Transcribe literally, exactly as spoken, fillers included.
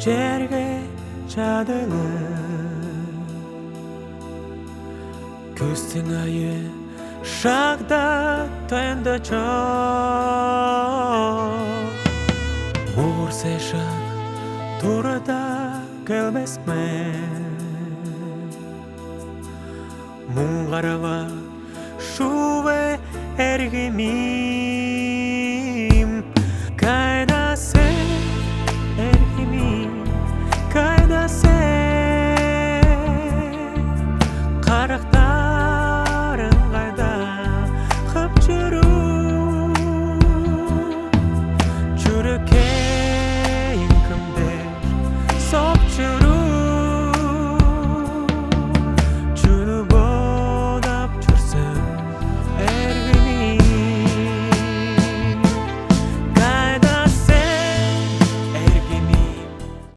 Черге чадылы, күстүң айы шагда төнда чок. Муурсай шак турада келбес мен. Муңгарава шууве эргими.